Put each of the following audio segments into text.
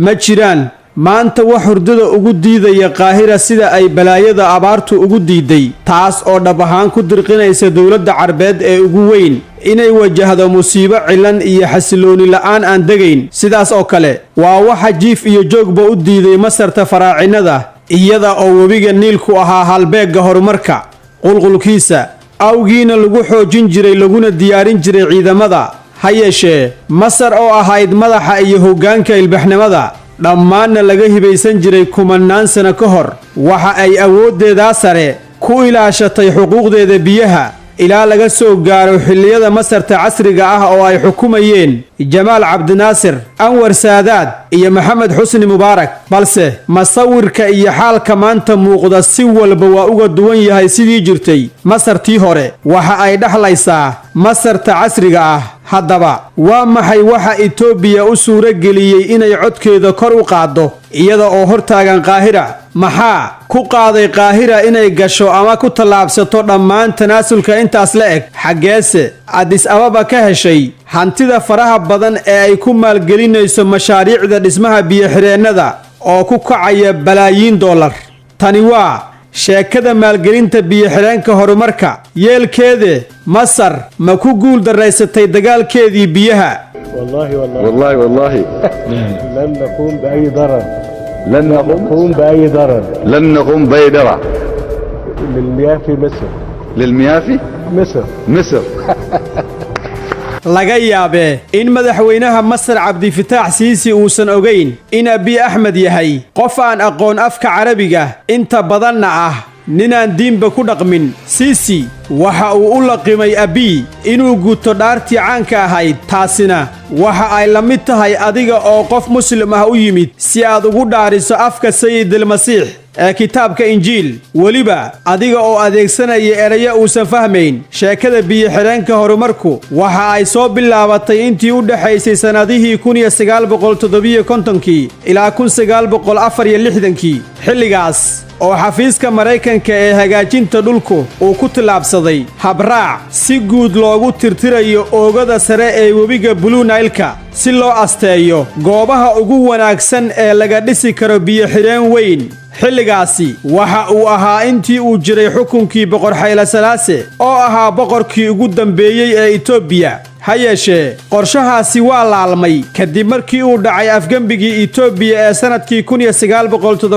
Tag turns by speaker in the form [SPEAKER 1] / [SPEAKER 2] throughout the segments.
[SPEAKER 1] Ma jiraan maanta wax hurdada ugu diidaya Qaahira sida ay balaayada abaartu ugu diiday, taas oo dhab ahaan ku dirqinaysa dowladda Carbeed ee ugu weyn inay wajahdo musiibo cilan iyo xasilooni la'aan aan degayn. Sidaas oo kale waa waxa jiif iyo joogba u diiday Masarta Faraacinada, iyada oo webiga Niilku ahaa halbeegga horumarka, qulqulkiisa awgiina lagu xoojin jiray laguna diyaarin jiray ciidamada. Ha yeeshee, Masar oo ahayd madaxa iyo hoggaanka ilbaxnimada dhammaanna laga hibaysan jiray kumannaan sano ka hor, waxa ay awooddeedaa sare ku ilaashatay xuquuqdeeda biyaha ilaa laga soo gaaro xilliyada Masarta casriga ah oo ay xukumayeen Jamaal Cabdinaasir, Anwar Saadaad iyo Maxamed Xusni Mubaarak. Balse masawirka iyo xaalka maanta muuqda si walba waa uga duwan yahay sidii jirtay Masartii hore. Waxa ay dhexlaysaa Masarta casriga ah. Haddaba, waa maxay waxa Itoobiya u suuro geliyey inay codkeeda kor u qaaddo iyada oo hortaagan Qaahira? Maxaa ku qaaday Qaahira inay gasho ama ku tallaabsato dhammaan tanaasulka intaas la eg? Xaggeese Adis Ababa ka heshay hantida faraha badan ee ay ku maalgelinayso mashaariicda dhismaha biyo-xireennada oo ku kacaya balaayiin dollar? Tani waa sheekada maalgelinta biyo-xidheenka horumarka. Yeelkeede, Masar ma ku guul daraysatay dagaalkeedii biyaha?
[SPEAKER 2] والله والله.
[SPEAKER 3] والله والله.
[SPEAKER 2] لن نقوم بأي ضرر.
[SPEAKER 3] لن نقوم
[SPEAKER 2] نقوم بأي ضرر.
[SPEAKER 3] لن نقوم بأي ضرر.
[SPEAKER 2] للمياه في مصر.
[SPEAKER 3] للمياه في
[SPEAKER 2] مصر.
[SPEAKER 3] مصر.
[SPEAKER 1] Laga yaabee in madaxweynaha Masar Cabdifataax Siisi uusan ogayn in Abiy Axmed yahay qof aan aqoon afka Carabiga, inta badanna ah ninaan diinba ku dhaqmin. Siisi waxa uu u laqimay Abiy inuu guto dhaartii caanka ahayd. Taasina waxa ay la mid tahay adiga oo qof Muslim ah u yimid si aad ugu dhaariso afka Sayidilmasiix ee kitaabka Injiil, weliba adiga oo adeegsanaya erayo uusan fahmayn. Sheekada biyo-xidheenka horumarku waxa ay soo bilaabatay intii u dhexaysay sannadihii 1957-kii ilaa 1964-kii, xilligaas oo xafiiska Maraykanka ee hagaajinta dhulku uu ku tillaabsaday habraac si guud loogu tirtirayo oogada sare ee webiga Blue Nailka si loo asteeyo goobaha ugu wanaagsan ee laga dhisi karo biyo-xidheen weyn. Xilligaasi waxa uu ahaa intii uu jiray xukunkii Boqor Xayla Salaase oo ahaa boqorkii ugu dambeeyey ee Itoobiya. Ha yeeshee, qorshahaasi waa laalmay kadib markii uu dhacay afgembigii Itoobiya ee sannadkii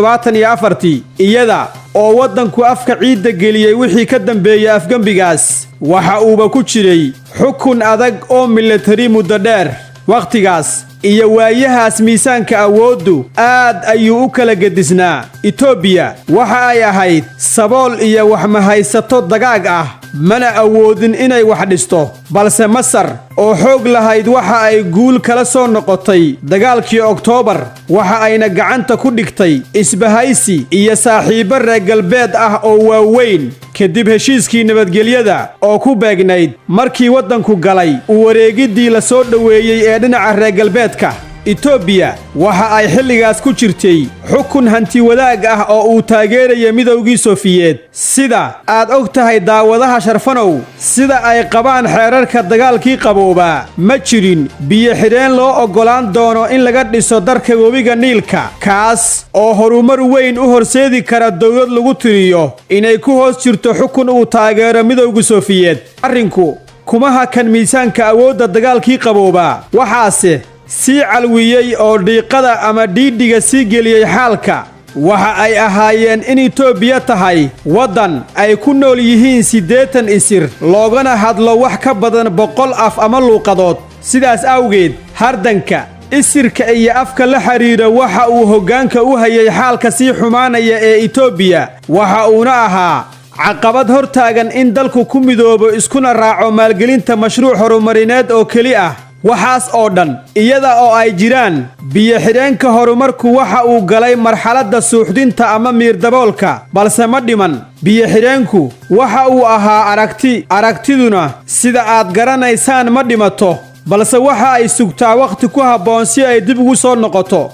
[SPEAKER 1] 1974-tii, iyada oo waddanku afka ciidda geliyey. Wixii ka dambeeyey afgembigaas waxa uuba ku jiray xukun adag oo milatari muddo dheer. Wakhtigaas iyo waayahaas miisaanka awooddu aad ayuu u kala gedisnaa. Itoobiya waxa ay ahayd sabool iyo waxmahaysato dagaag ah, mana awoodin inay wax dhisto. Balse Masar oo xoog lahayd waxa ay guul kala soo noqotay dagaalkii Oktoobar, waxa ayna gacanta ku dhigtay isbahaysi iyo saaxiibbo reer galbeed ah oo waaweyn kadib heshiiskii nabadgelyada oo ku beegnayd markii waddanku galay u wareegiddii la soo dhoweeyey ee dhinaca reer galbeedka. Itoobiya waxa ay xilligaas ku jirtay xukun hantiwadaag ah oo uu taageeraya Midowgii Sofiyeed. Sida aad og tahay, daawadaha sharfanow, sida ay qabaan xeerarka dagaalkii qaboobaa, ma jirin biyo-xidheen loo oggolaan doono in laga dhiso darka webiga Niilka, kaas oo horumar weyn u horseedi kara dowlad lagu tiriyo inay ku hoos jirto xukun uu taageero Midowga Sofiyeed. Arrinku kuma hakan miisaanka awoodda dagaalkii qaboobaa. Waxaase sii calwiyey oo dhiiqada ama dhiidhiga sii geliyey xaalka waxa ay ahaayeen in Itoobiya tahay waddan ay ku nool yihiin 80 isir, loogana hadlo wax ka badan 100 af ama luuqadood. Sidaas awgeed, hardanka isirka iyo afka la xidhiidha waxa uu hoggaanka u hayay xaalka sii xumaanaya ee Itoobiya, waxa uuna ahaa caqabad hortaagan in dalku ku midoobo iskuna raaco maalgelinta mashruuc horumarineed oo keli ah. Waxaas oo dhan iyada oo ay jiraan, biyo-xidheenka horumarku waxa uu galay marxaladda suuxdinta ama miirdaboolka, balse ma dhiman. Biyo-xidheenku waxa uu ahaa aragti, aragtiduna sida aad garanaysaan ma dhimato, balse waxa ay sugtaa wakhti ku habboon si ay dib ugu soo noqoto.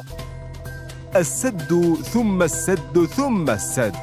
[SPEAKER 4] السد ثم السد ثم السد.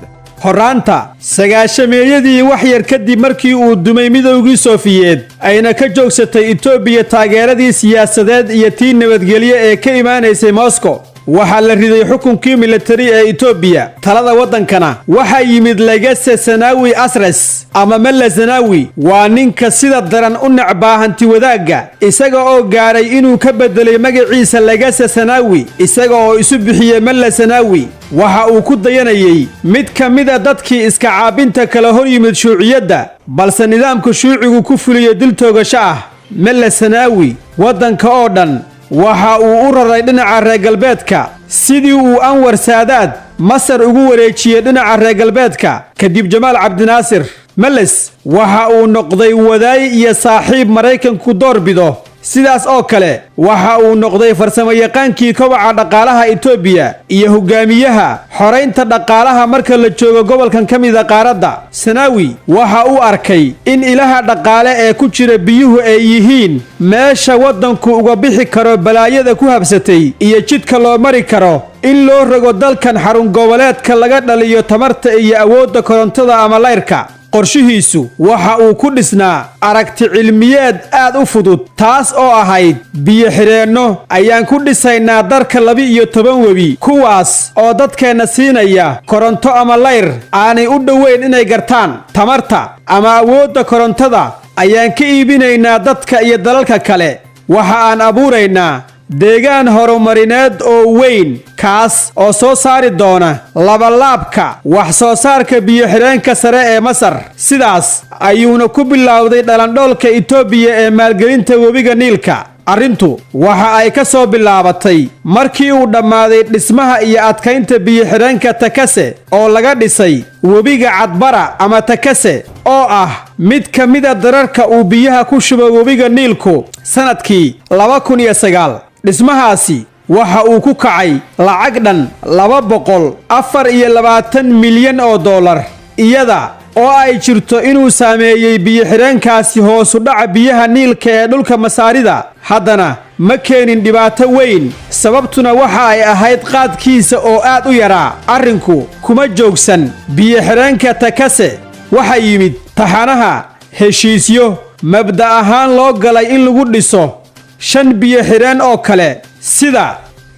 [SPEAKER 1] Horraanta sagaashameeyadii, wax yar kadib markii uu dumay Midowgii Sofiyeed ayna ka joogsatay Itoobiya taageeradii siyaasadeed iyo tii nabadgelyo ee ka imaanaysay Moscow. Waxaa la riday xukunkii militari ee Itoobiya. Talada waddankana waxaa yimid Legese Sanaawi Asres ama Melle Zanaawi. Waa ninka sida daran u necbaa hanti wadaagga, isaga oo gaadhay inuu ka beddelay magaciisa Legese Sanaawi, isaga oo isu bixiyey Melle Sanaawi. Waxa uu ku dayanayey mid ka mida dadkii iska caabinta kala hor yimid shuuciyadda, balse nidaamka shuucigu ku fuliyey dil toogasho ah. Melle Sanaawi waddanka oo dhan waxa uu u raray dhinaca reer galbeedka, sidii uu Anwar Saadaad Masar ugu wareejiyey dhinaca reer galbeedka kadib Jamaal Cabdinaasir. Meles waxa uu noqday wadaay iyo saaxiib Maraykanku door bido. Sidaas oo kale waxa uu noqday farsamayaqaankii kobaca dhaqaalaha Itoobiya iyo hogaamiyaha xoraynta dhaqaalaha marka la joogo gobolkan ka mida qaaradda. Sanaawi waxa uu arkay in ilaha dhaqaale ee ku jira biyuhu ay yihiin meesha waddanku uga bixi karo balaayada ku habsatay iyo jidka loo mari karo in loo rogo dalkan xarun goboleedka laga dhaliyo tamarta iyo awoodda korontada ama layrka. Qorshihiisu waxa uu ku dhisnaa aragti cilmiyeed aad u fudud, taas oo ahayd: biyo xidheenno ayaan ku dhisaynaa darka 12 webi, kuwaas oo dadkeenna siinaya koronto ama layr aanay u dhoweyn inay gartaan. Tamarta ama awoodda korontada ayaan ka iibinaynaa dadka iyo dalalka kale. Waxa aan abuuraynaa deegaan horumarineed oo weyn, kaas oo soo saari doona labalaabka wax soo saarka biyo-xidheenka sare ee Masar. Sidaas ayuuna ku bilowday dhalandhoolka Itoobiya ee maalgelinta webiga Niilka. Arrintu waxa ay ka soo bilaabatay markii uu dhammaaday dhismaha iyo adkaynta biyo-xidheenka Takase oo laga dhisay webiga Cadbara ama Takase, oo ah mid ka mida dararka uu biyaha ku shubo webiga Niilku, sannadkii 2009. Dhismahaasi waxa uu ku kacay lacag dhan 224 milyan oo dollar. Iyada oo ay jirto inuu saameeyey biyo-xidheenkaasi hoosu dhaca biyaha Niilka ee dhulka Masaarida, haddana ma keenin dhibaato weyn, sababtuna waxa ay ahayd qaadkiisa oo aad u yaraa. Arrinku kuma joogsan biyo-xidheenka Takase. Waxaa yimid taxanaha heshiisyo mabda ahaan loo galay in lagu dhiso shan biyo-xidheen oo kale, sida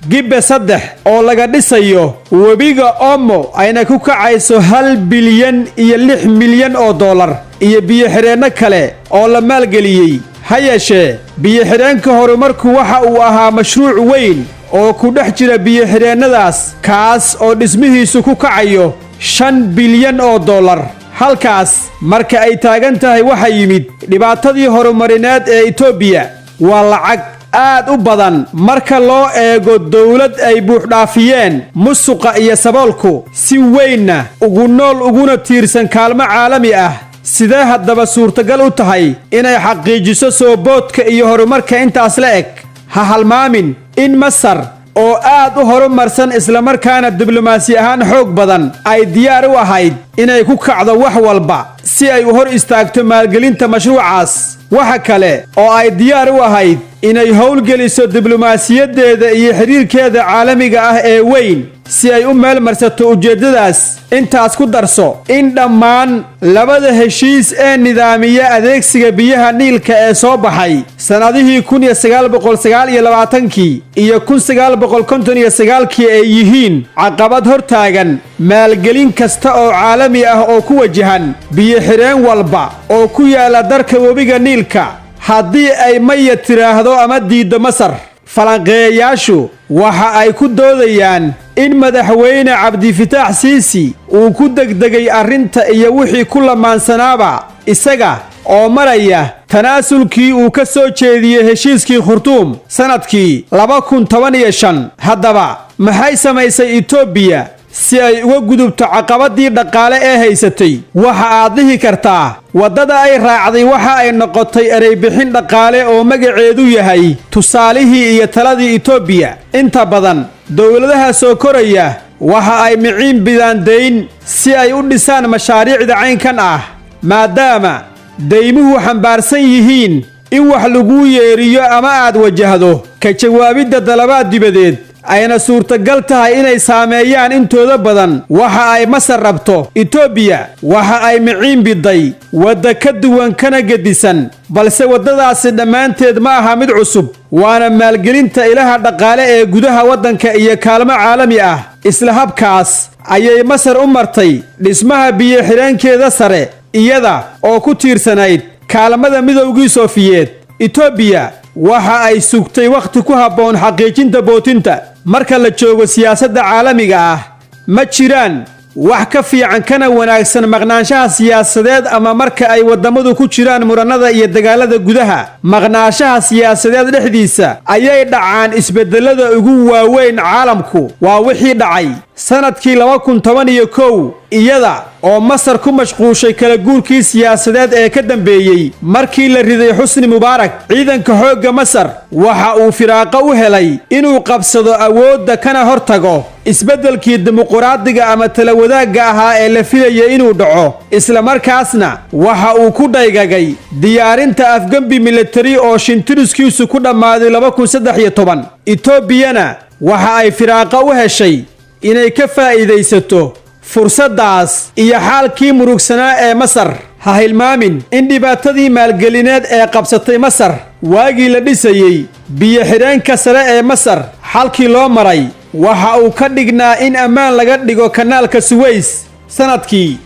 [SPEAKER 1] Gibbe 3 oo laga dhisayo webiga Omo, ayna ku kacayso 1 bilyan iyo 6 milyan oo dollar, iyo biyo-xidheenno kale oo la maalgeliyey. Ha yeeshee, biyo-xidheenka horumarku waxa uu ahaa mashruuc weyn oo ku dhex jira biyo-xidheennadaas, kaas oo dhismihiisu ku kacayo 5 bilyan oo dollar. Halkaas marka ay taagan tahay, waxaa yimid dhibaatadii horumarineed ee Itoobiya. Waa lacag aad u badan marka loo eego dowlad ay buuxdhaafiyeen musuqa iyo saboolku, si weynna ugu nool uguna tiirsan kaalmo caalami ah. Sidee haddaba suurtagal u tahay inay xaqiijiso soo boodka iyo horumarka intaas la eg? Ha halmaamin in Masar oo aad u horumarsan, islamarkaana diblomaasi ahaan xoog badan, ay diyaar u ahayd inay ku kacdo wax walba si ay u hor istaagto maalgelinta mashruucaas. Waxa kale oo ay diyaar u ahayd inay howlgeliso diblomaasiyaddeeda iyo xidhiirkeeda caalamiga ah ee weyn si ay u meel marsato ujeeddadaas. Intaas ku darso in dhammaan labada heshiis ee nidaamiya adeegsiga biyaha Niilka ee soo baxay sannadihii 1929-kii iyo 1959-kii ay yihiin caqabad hortaagan maalgelin kasta oo caalami ah oo ku wajahan biyo-xidheen walba oo ku yaala darka webiga Niilka, haddii ay maya tiraahdo ama diiddo Masar. Falanqeeyayaashu waxa ay ku doodayaan in Madaxweyne Cabdifitaax Siisi uu ku degdegay arrinta iyo wixii ku lamaansanaaba, isaga oo maraya tanaasulkii uu ka soo jeediyey heshiiskii Khurtuum sannadkii 2015. Haddaba, maxay samaysay Itoobiya si ay uga gudubto caqabadii dhaqaale ee haysatay? Waxa aad dhihi kartaa waddada ay raacday waxa ay noqotay ereybixin dhaqaale oo magaceedu yahay tusaalihii iyo taladii Itoobiya. Inta badan dowladaha soo koraya waxa ay miciin bidaan dayn si ay u dhisaan mashaariicda caynkan ah, maadaama deymuhu xambaarsan yihiin in wax laguu yeeriyo ama aad wajahdo ka jawaabidda dalabaad dibadeed. Ayna suurtagal tahay inay saameeyaan intooda badan waxa ay Masar rabto. Itoobiya waxa ay miciin biday wadda ka duwan kana gedisan, balse waddadaasi dhammaanteed ma aha mid cusub, waana maalgelinta ilaha dhaqaale ee gudaha waddanka iyo kaalmo caalami ah. Isla habkaas ayay Masar u martay dhismaha biyo-xidheenkeeda sare, iyada oo ku tiirsanayd kaalmada Midowgii Soofiyeed. Itoobiya waxa ay sugtay wakhti ku habboon xaqiijinta bootinta. Marka la joogo siyaasadda caalamiga ah, ma jiraan wax ka fiican kana wanaagsan maqnaanshaha siyaasadeed ama marka ay waddamadu ku jiraan murannada iyo dagaalada gudaha. Maqnaanshaha siyaasadeed dhexdiisa ayay dhacaan isbedelada ugu waaweyn caalamku. Waa wixii dhacay sanadkii 2011, iyada oo Masar ku mashquushay kala guurkii siyaasadeed ee ka dambeeyey markii la riday Xusni Mubaarak. Ciidanka xoogga Masar waxa uu firaaqo u helay inuu qabsado awoodda kana hortago isbeddelkii dimuquraadiga ama talawadaagga ahaa ee la filayay inuu dhaco. Isla markaasna waxa uu ku dhaygagay diyaarinta afgembi militari oo shintiriskiisu ku dhammaaday 2013. Etoobiyana waxa ay firaaqo u heshay inay ka faa'iidaysato fursaddaas iyo xaalkii murugsanaa ee Masar. Ha hilmaamin in dhibaatadii maalgelineed ee qabsatay Masar waagii la dhisayey biyo-xidheenka sare ee Masar, xalkii loo maray waxa uu ka dhignaa in ammaan laga dhigo kanaalka Suweys sanadkii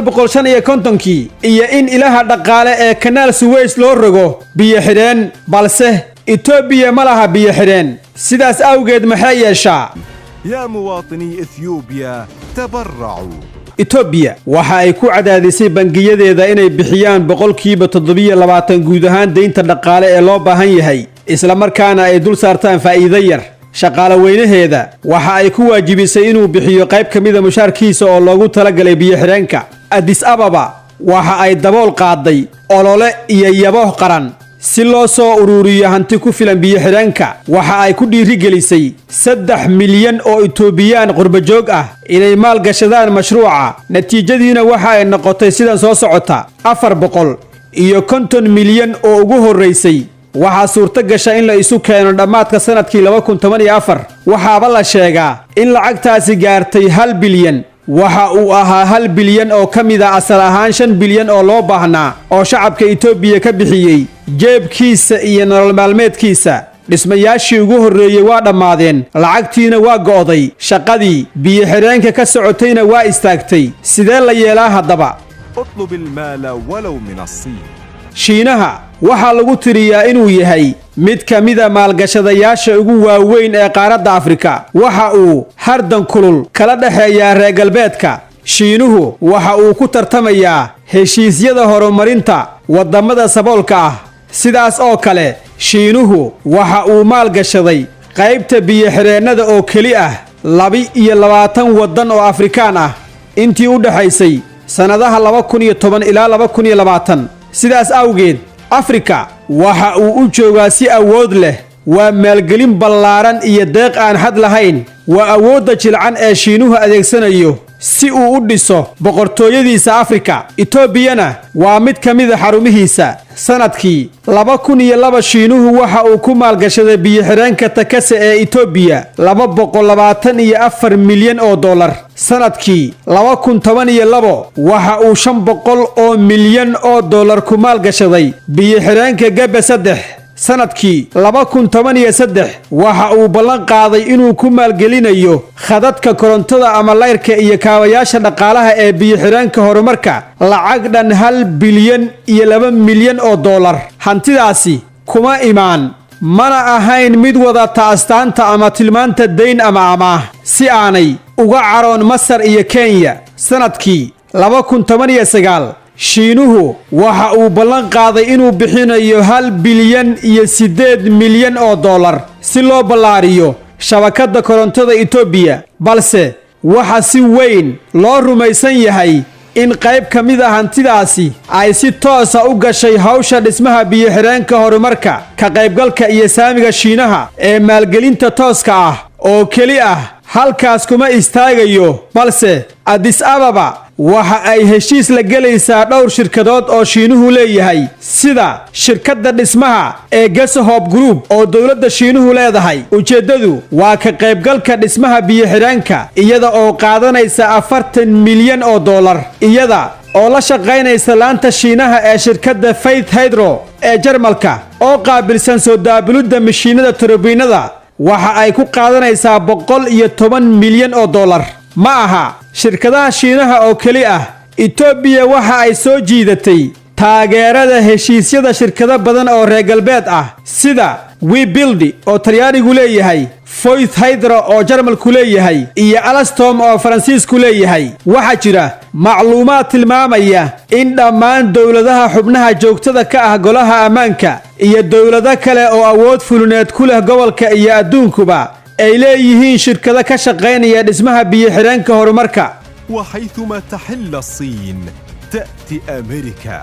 [SPEAKER 1] 1955-kii iyo in ilaha dhaqaale ee kanaal Suweys loo rogo biyo-xidheen. Balse Itoobiya ma laha biyo-xidheen. Sidaas awgeed maxay yeeshaa?
[SPEAKER 4] يا مواطني إثيوبيا، تبرعوا.
[SPEAKER 1] Itoobiya waxa ay ku cadaadisay bangiyadeeda inay bixiyaan 27% guud ahaan deynta dhaqaale ee loo baahan yahay, isla markaana ay dul saartaan faa'iido yar. Shaqaale weynaheeda waxa ay ku waajibisay inuu bixiyo qayb ka mida mushaarkiisa oo loogu talagalay biyo-xidheenka. Addis Ababa waxa ay dabool qaaday olole iyo yabooh qaran si loo soo ururiyo hanti ku filan biyo-xidheenka. Waxa ay ku dhiirigelisay 3 milyan oo Itoobiyaan qurbajoog ah inay maalgashadaan mashruuca. Natiijadiina waxa ay noqotay sidan soo socota: 450 milyan oo ugu horraysay waxaa suurto gasha in la isu keeno dhammaadka sanadkii 2014. Waxaaba la sheegaa in lacagtaasi gaartay 1 bilyan. Waxa uu ahaa 1 bilyan oo ka mid a asal ahaan 5 bilyan oo loo baahnaa oo shacabka Itoobiya ka bixiyey jeebkiisa iyo nolol maalmeedkiisa. Dhismayaashii ugu horreeyey waa dhammaadeen, lacagtiina waa go'day, shaqadii biyo-xidheenka ka socotayna waa istaagtay. Sidee la yeelaa haddaba?
[SPEAKER 4] اطلب المال ولو من الصين.
[SPEAKER 1] Shiinaha waxaa lagu tiriyaa inuu yahay mid ka mida maalgashadayaasha ugu waaweyn ee qaaradda Afrika. Waxa uu hardan kulul kala dhexeeyaa reer galbeedka. Shiinuhu waxa uu ku tartamayaa heshiisyada horumarinta waddamada saboolka ah. Sidaas oo kale, Shiinuhu waxa uu maalgashaday qaybta biyo-xireennada oo keli ah 22 waddan oo Afrikaan ah intii u dhexaysay sannadaha 2010 ilaa 2020. Sidaas awgeed, Afrika waxa uu u joogaa si awood leh. Waa maalgelin ballaaran iyo deeq aan xad lahayn. Waa awoodda jilcan ee Shiinuhu adeegsanayo si uu u dhiso boqortooyadiisa Afrika. Etoobiyana waa mid ka mida xarumihiisa. Sanadkii 2002, Shiinuhu waxa uu ku maalgashaday biyo-xidheenka Takase ee Etoobiya 224 milyan oo dollar. Sanadkii 2012, waxa uu 500 oo milyan oo dollar ku maalgashaday biyo-xidheenka Gebe 3. Sanadkii 2013, waxa uu ballan qaaday inuu ku maalgelinayo khadadka korontada ama layrka iyo kaabayaasha dhaqaalaha ee biyo-xidheenka horumarka lacag dhan 1 bilyan iyo 2 milyan oo dollar. Hantidaasi kuma imaan, mana ahayn mid wadata astaanta ama tilmaanta dayn ama amaah, si aanay uga caroon Masar iyo Kenya. Sanadkii 2019, Shiinuhu waxa uu ballan qaaday inuu bixinayo 1 bilyan iyo 8 milyan oo dollar si loo ballaariyo shabakadda korontada Etoobiya. Balse waxa si weyn loo rumaysan yahay in qayb ka mid a hantidaasi ay si toosa u gashay hawsha dhismaha biyo-xidheenka horumarka. Ka qaybgalka iyo saamiga Shiinaha ee maalgelinta tooska ah oo keli ah Halkaas kuma istaagayo, balse Adis Ababa waxa ay heshiis la gelaysaa dhowr shirkadood oo Shiinuhu leeyahay, sida shirkadda dhismaha ee Gesohob Group oo dowladda Shiinuhu leedahay. Ujeeddadu waa ka qaybgalka dhismaha biyo-xidhaanka, iyada oo qaadanaysa 40 milyan oo dollar, iyada oo la shaqaynaysa laanta Shiinaha ee shirkadda Faith Hydro ee Jarmalka oo qaabilsan soo daabulidda mashiinada turubiinada. Waxa ay ku qaadanaysaa 110 milyan oo dollar. Ma aha shirkadaha Shiinaha oo keli ah. Itoobiya waxa ay soo jiidatay taageerada heshiisyada shirkado badan oo reer galbeed ah, sida Webuild oo Talyaanigu leeyahay, Voith Hydro oo Jarmalku leeyahay iyo Alstom oo Faransiisku leeyahay. Waxaa jira macluumaad tilmaamaya in dhammaan dowladaha xubnaha joogtada ka ah Golaha Ammaanka iyo dowlado kale oo awood fulineed ku leh gobolka iyo adduunkuba ay leeyihiin shirkado ka shaqaynaya dhismaha biyo-xidheenka horumarka.
[SPEAKER 4] وحيثما تحل الصين تأتي أمريكا.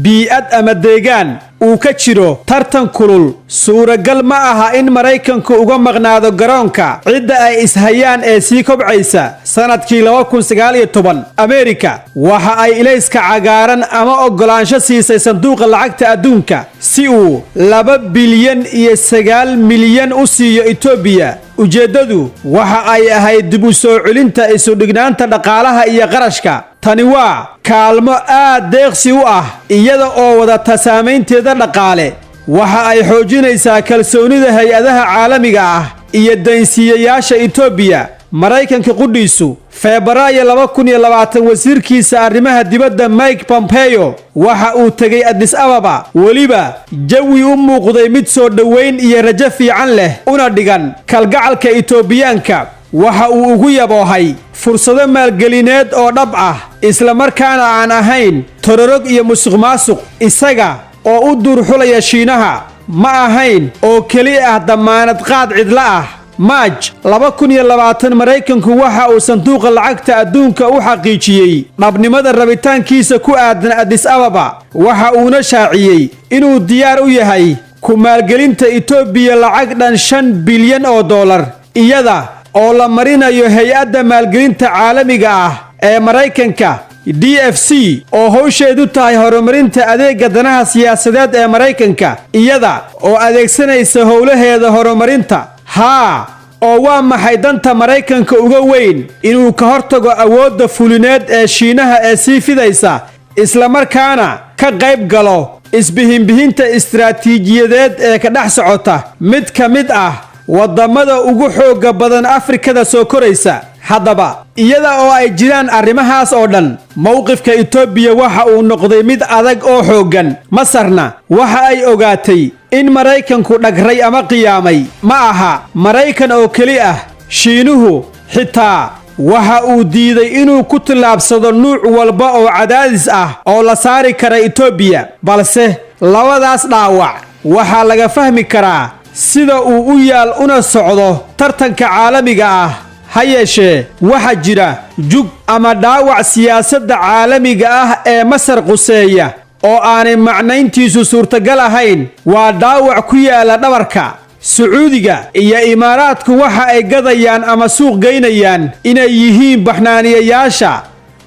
[SPEAKER 1] Bii'ad ama deegaan uu ka jiro tartan kulul, suuragal ma aha in Maraykanku uga maqnaado garoonka cidda ay ishayaan ee sii kobcaysa. Sannadkii 2019, Ameerika waxa ay ilayska cagaaran ama oggolaansho siisay Sanduuqa Lacagta Adduunka si uu 2 bilyan iyo 9 milyan u siiyo Itoobiya. Ujeeddadu waxa ay ahayd dib u soo celinta isudhignaanta dhaqaalaha iyo qarashka. Tani waa kaalmo aad deeqsi u ah, iyada oo wadata saamaynteeda dhaqaale. Waxa ay xoojinaysaa kalsoonida hay'adaha caalamiga ah iyo daynsiiyayaasha Itoobiya. Maraykanka qudhiisu, Febraayo 2020, wasiirkiisa arrimaha dibadda Mike Pompeo waxa uu tegey Adis Ababa, weliba jawi u muuqday mid soo dhoweyn iyo rajo fiican leh, una dhigan kalgacalka Itoobiyaanka. Waxa uu ugu yaboohay fursado maalgelineed oo dhab ah, isla markaana aan ahayn tororog iyo musuqmaasuq, isaga oo u duurxulaya Shiinaha. Ma ahayn oo keli ah dammaanad qaad cidla ah. Maaj 2020, Maraykanku waxa uu Sanduuqa Lacagta Adduunka u xaqiijiyey dhabnimada rabitaankiisa ku aadan Adis Ababa, waxa uuna shaaciyey inuu diyaar u yahay ku maalgelinta Itoobiya lacag dhan 5 bilyan oo dollar, iyada oo la marinayo Hay'adda Maalgelinta Caalamiga ah ee Maraykanka, DFC, oo howsheedu tahay horumarinta adeegga danaha siyaasadeed ee Maraykanka, iyada oo adeegsanaysa howlaheeda horumarinta. Haa, oo waa maxay danta Maraykanka uga weyn inuu ka hortago awoodda fulineed ee Shiinaha ee sii fidaysa, islamarkaana ka qayb galo isbihinbihinta istaraatiijiyadeed ee ka dhex socota mid ka mid ah waddamada ugu xoogga badan Afrikada soo koraysa? Haddaba, iyada oo ay jiraan arrimahaas oo dhan, mowqifka Itoobiya waxa uu noqday mid adag oo xooggan. Masarna waxa ay ogaatay in Maraykanku dhagray ama qiyaamay. Ma aha Maraykan oo keli ah, Shiinuhu xitaa waxa uu diiday inuu ku tillaabsado nuuc walba oo cadaadis ah oo la saari kara Itoobiya. Balse labadaas dhaawac waxaa laga fahmi karaa sida uu u yaal una socdo tartanka caalamiga ah. Ha yeeshee, waxaa jira jug ama dhaawac siyaasadda caalamiga ah ee Masar quseeya oo aanay macnayntiisu suurtagal ahayn. Waa dhaawac ku yaala dhabarka. Sacuudiga iyo Imaaraadku waxa ay gadayaan ama suuq geynayaan inay yihiin baxnaaniyayaasha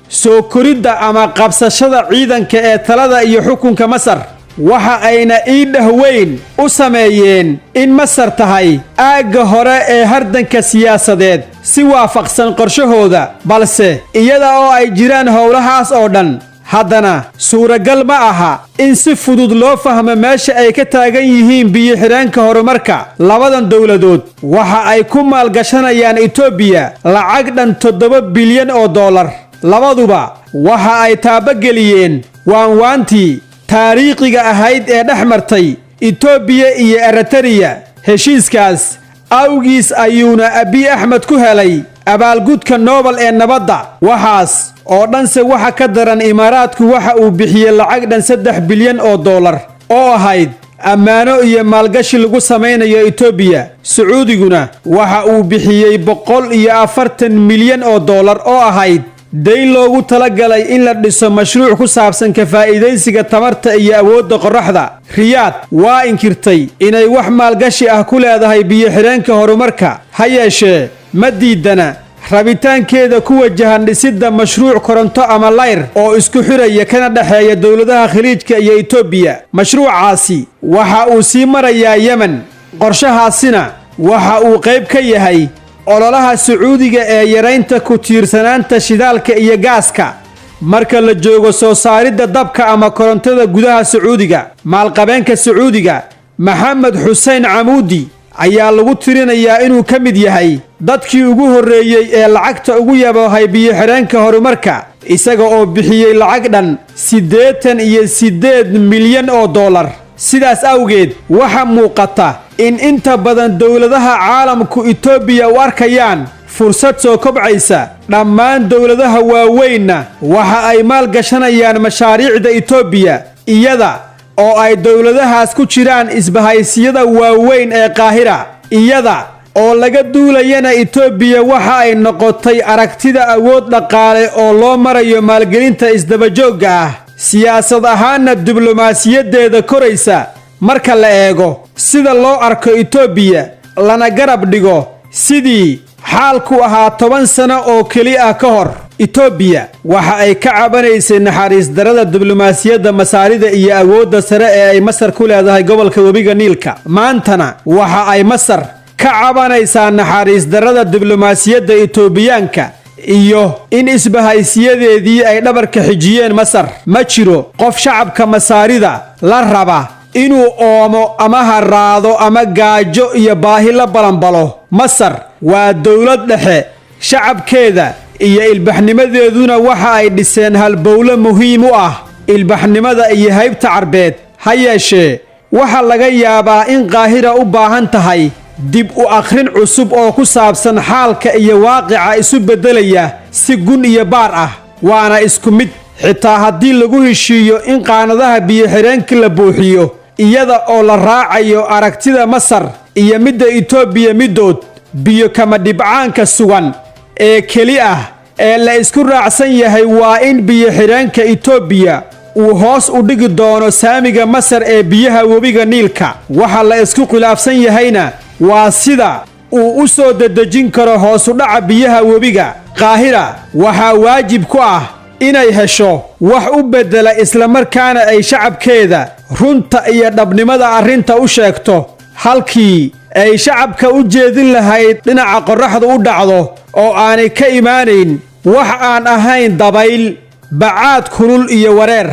[SPEAKER 1] soo koridda ama qabsashada ciidanka ee talada iyo xukunka Masar. Waxa ayna iidhah weyn u sameeyeen in Masar tahay aagga hore ee hardanka siyaasadeed si waafaqsan qorshahooda. Balse iyada oo ay jiraan howlahaas oo dhan, haddana suuragal ma aha in si fudud loo fahmo meesha ay ka taagan yihiin biyo-xidheenka horumarka. Labadan dowladood waxa ay ku maalgashanayaan Itoobiya lacag dhan 7 bilyan oo dollar. Labaduba waxa ay taabageliyeen waanwaantii taariikhiga ahayd ee dhex martay Itoobiya iyo Eritariya. Heshiiskaas awgiis ayuuna Abiy Axmed ku helay abaalgudka Nobel ee nabadda. Waxaas oo dhanse waxa ka daran, Imaaraadku waxa uu bixiyey lacag dhan 3 bilyan oo dollar oo ahayd ammaano iyo maalgashi lagu samaynayo Itoobiya. Sacuudiguna waxa uu bixiyey 140 milyan oo dollar oo ahayd dayn loogu talagalay in la dhiso mashruuc ku saabsan ka faa'iidaysiga tamarta iyo awoodda qorraxda. Riyaad waa inkirtay inay wax maalgashi ah ku leedahay biyo-xidheenka horumarka. Ha yeeshee Ma diidana rabitaankeeda ku wajahan dhisidda mashruuc koronto ama layr oo isku xiraya kana dhexeeya dowladaha Khaliijka iyo Itoobiya. Mashruucaasi waxa uu sii marayaa Yemen. Qorshahaasina waxa uu qayb ka yahay ololaha Sacuudiga ee yaraynta ku tiirsanaanta shidaalka iyo gaaska marka la joogo soo saaridda dabka ama korontada gudaha Sacuudiga. Maalqabeenka Sacuudiga Maxamed Xuseen Camuudi ayaa lagu tirinayaa inuu ka mid yahay dadkii ugu horreeyey ee lacagta ugu yaboohay biyo-xidheenka horumarka, isaga oo bixiyey lacag dhan 88 milyan oo dollar. Sidaas awgeed, waxa muuqata in inta badan dowladaha caalamku Itoobiya u arkayaan fursad soo kobcaysa. Dhammaan dowladaha waaweynna waxa ay maalgashanayaan mashaariicda Itoobiya, iyada oo ay dowladahaas ku jiraan isbahaysiyada waaweyn ee Qaahira. Iyada oo laga duulayana, Itoobiya waxa ay noqotay aragtida awood dhaqaale oo loo marayo maalgelinta isdabajoogga ah, siyaasad ahaanna diblomaasiyaddeeda koraysa. Marka la eego sida loo arko Itoobiya, lana garab dhigo sidii xaalku ahaa 10 sano oo keli ah ka hor, Itoobiya waxa ay ka cabanaysay naxariis darada diblomaasiyadda Masaarida iyo awoodda sare ee ay Masar ku leedahay gobolka webiga Niilka. Maantana waxa ay Masar ka cabanaysaa naxariis darada diblomaasiyadda Itoobiyaanka iyo in isbahaysiyadeedii ay dhabarka xijiyeen Masar. Ma jiro qof shacabka Masaarida la raba inuu oomo ama haraado ama gaajo iyo baahi la balanbalo. Masar waa dowlad dhexe, shacabkeeda iyo ilbaxnimadeeduna waxa ay dhiseen halbowlo muhiim u ah ilbaxnimada iyo haybta Carbeed. Ha yeeshee, waxaa laga yaabaa in Qaahira u baahan tahay dib u akhrin cusub oo ku saabsan xaalka iyo waaqica isu beddelaya si gun iyo baar ah. Waana isku mid xitaa haddii lagu heshiiyo in qaanadaha biyo-xidheenka la buuxiyo iyada oo la raacayo aragtida Masar iyo midda Itoobiya middood. Biyo kama dhibcaanka sugan ee keli ah ee la isku raacsan yahay waa in biyo-xidheenka Itoobiya uu hoos u dhigi doono saamiga Masar ee biyaha webiga Niilka. Waxa la isku khilaafsan yahayna waa sida uu u soo dedejin karo hoosudhaca biyaha webiga. Qaahira waxaa waajib ku ah inay hesho wax u beddela, islamarkaana ay shacabkeeda runta iyo dhabnimada arrinta u sheegto, halkii ay shacabka u jeedin lahayd dhinaca qorraxdu u dhacdo oo aanay ka imaanayn wax aan ahayn dabayl, bacaad kulul iyo wareer.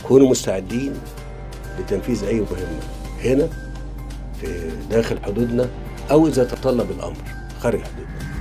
[SPEAKER 5] كونوا مستعدين لتنفيذ أي مهمة هنا في داخل حدودنا أو إذا تطلب الأمر خارج حدودنا.